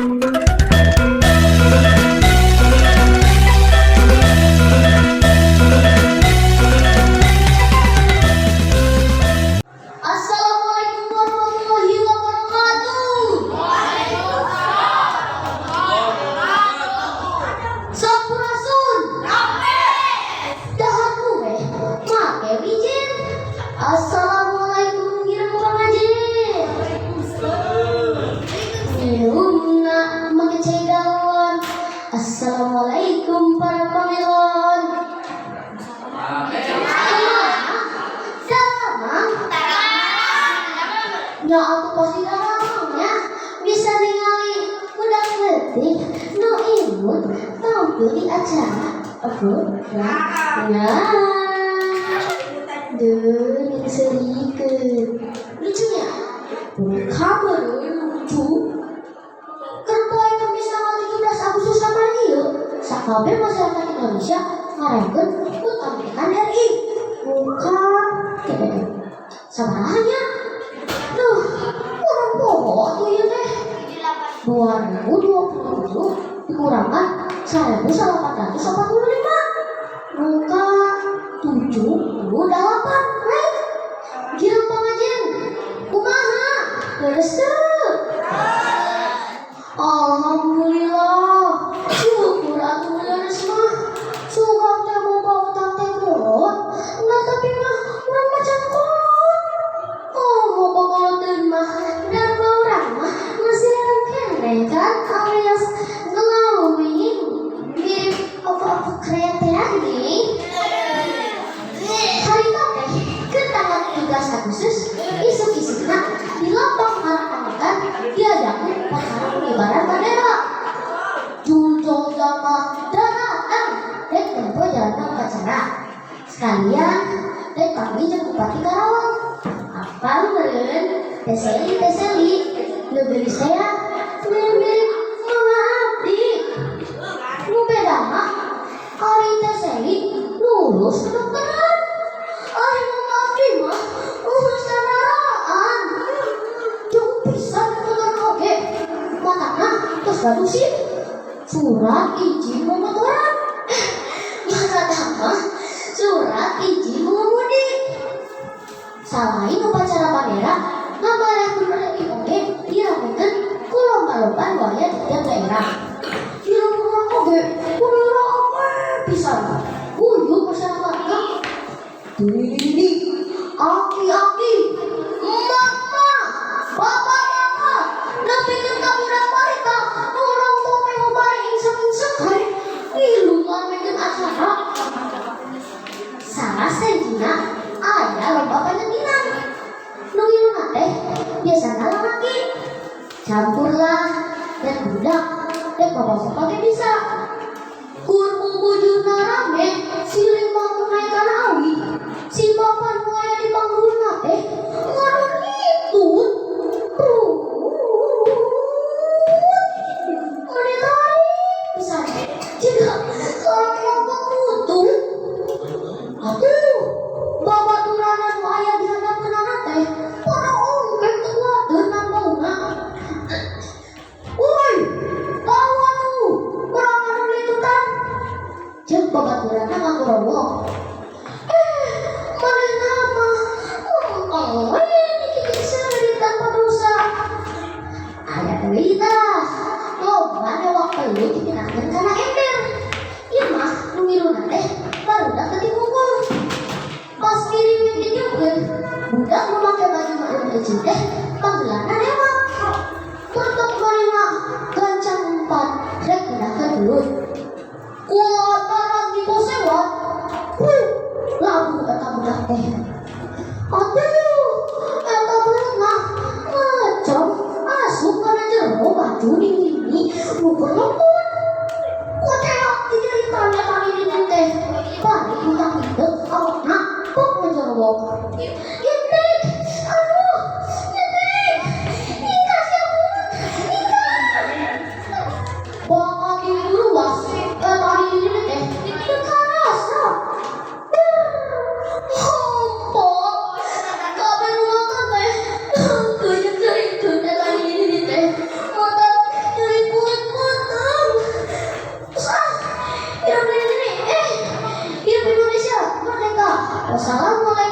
Assalamualaikum warahmatullahi wabarakatuh. Sampurasun. Dahar kue, make wijen. Assalamualaikum, girang pengajian. Minumna make cai galon. Assalamualaikum, para pamilon. Kumaha? Damang? Ya aku pasti damang ya. Bisa ningali budak leutik nu imut tampil di acara program. Nah, duh, ini serikeun. Lucunya, kabar lucu. Keur poe Kamis tanggal 17 Agustus kamari ieu, sakabeh masyarakat Indonesia ngarayakeun HUT kemerdekaan RI. Muka gitu. Sabaraha nya? Duh, urang poho atuh ieu teh. 2027 dikurangkan 1845 muka 78, right? Girang pengajian, kumaha, leres teu? Alhamdulillah, syukur atuh leres mah. Sugan teh boga utang teh kolot. Enggak, tapi mah urang macan kolot. Oh, mau kokoloteun mah dan urang mah masih keneh kan, alias glowing, mirip opo-opo Korea teh nih. Harita teh ke tanggal 17 Agustus, isuk-isukna di lapang Harapan diadakan upacara pengibaran bendera. Jujol jalma datang rek tempo jalan upacara. Sekalian rek panggil jeung Bupati Karawang. Apal meureun Teh Seli, Teh Seli, nu geulis teh ya, mirip-mirip mama abdi. Nu beda mah ari Teh Seli lulus kedokteran. Ari mama abdi mah lulus kendaraan. Jauh pisan motor oge. Matana tos gaduh SIM. Surat izin memotoran. Masa mah surat izin mengemudi. Selain upacara bendera, ngabarakeun RI oge diramekeun ku lomba-lomba nu aya di tiap daerah. Di lembur oge kudu rame pisan. Guyub masyarakatna. Ini aki-aki, emak-emak, bapak-bapak, nepikeun ka budak balita, nu nonton mah bari insek-insekan, ngilu ngamekeun acara. Salah sahijina aya lomba panjat pinang. Nu ngiluna teh biasana lalaki. Campurlah rek budak, rek bapak-bapak ge bisa. Kur bujurna rame, silih mangkuk naik kana awi. Si bapak nu aya di pangluhurna teh ngadon hitut. Prut. Meni tarik pisan. Jiga seorang kelompok mutu. Atuh, babaturanna nu aya di handapeunana teh pada ongkek teu kuateun nambauna. "Woi, tahu atuh, urang ngadon litutan." Ceuk babaturanna ngagorowok. Eh, manehna mah ngomong we dikikik seuri tanpa dosa. Aya deui tah, lomba newak belut dipindahkeun kana ember. Ieu mah nu ngiluna teh barudak leutik hungkul. Pas ngiring ditiupkeun, budak nu make baju maklum euceu teh panggeulana newak. Bertok manehna gancang umpat rek mindahkeun belut. Kulantaran dikosewat, labuh eta budak teh. Aduh, eta belut mah ngecong asup kana jero baju nini nu keur nonton. Koteak dijeritan eta nini teh. Bari budak itu awakna pok ngejorowok. "Nyetek, aduh, nyetek, nikah siapa, nikah." Bakal diluas, eta nini teh teu karasa. Hompot, kabeh nu nonton teh keuyeuh serikeun eta nini teh. Mata nyeri. Wassalamualaikum.